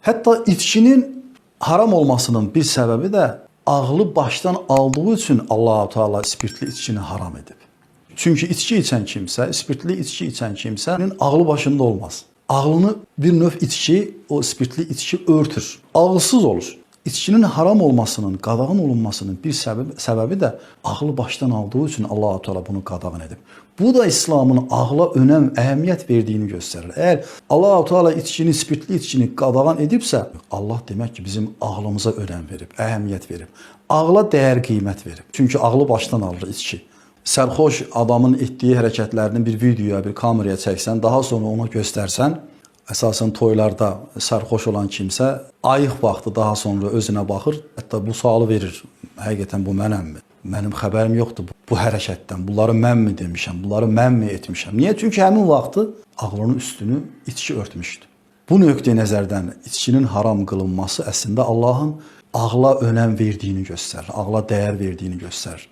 Hətta içkinin haram olmasının bir səbəbi də ağlı başdan aldığı üçün Allahu Teala spirtli içkini haram edib. Çünki içki içən kimsə, spirtli içki içən kimsənin ağlı başında olmaz. Ağlını bir növ içki, o spirtli içki örtür. Ağılsız olur. İçkinin haram olmasının, qadağan olunmasının bir səbəbi də ağlı başdan aldığı üçün Allahu Teala bunu qadağan edib. Bu da İslamın ağla önəm, əhəmiyyət verdiyini göstərir. Əgər Allahu Teala içkini, spirtli içkini qadağan edibsə, Allah demək ki, bizim ağlımıza önəm verib, əhəmiyyət verib. Ağla dəyər qiymət verib. Çünki ağlı başdan alır içki. Sərxoş adamın etdiyi hərəkətlərini bir videoya, bir kameraya çəksən, daha sonra ona göstərsən, əsasən toylarda sərxoş olan kimsə ayıq vaxtı daha sonra özünə baxır, hətta bu sualı verir. Həqiqətən bu mənəmmi? Mənim xəbərim yoxdur bu hərəkətdən. Bunları mənmi demişəm, bunları mənmi etmişəm? Niyə? Çünki həmin vaxtı ağlının üstünü içki örtmüşdü. Bu nöqteyi nəzərdən içkinin haram qılınması əslində Allahın ağla önəm verdiyini göstərir, ağla dəyər verdiyini göstərir.